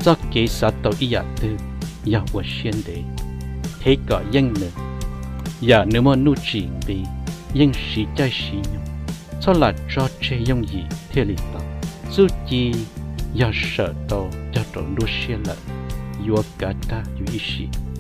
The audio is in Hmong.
Txoj kev xav tau ib yam twg yog ua siab ntev, thev kom yeej nws. Yam nws muaj nuj tsim nqi, yeej siv caij siv nyoog. Txhob lam tso tseg yooj yim thiaj li tau. Txuj ci yog sawm tau cog rau nruab siab lawm, yuav kav tag yus ib sim.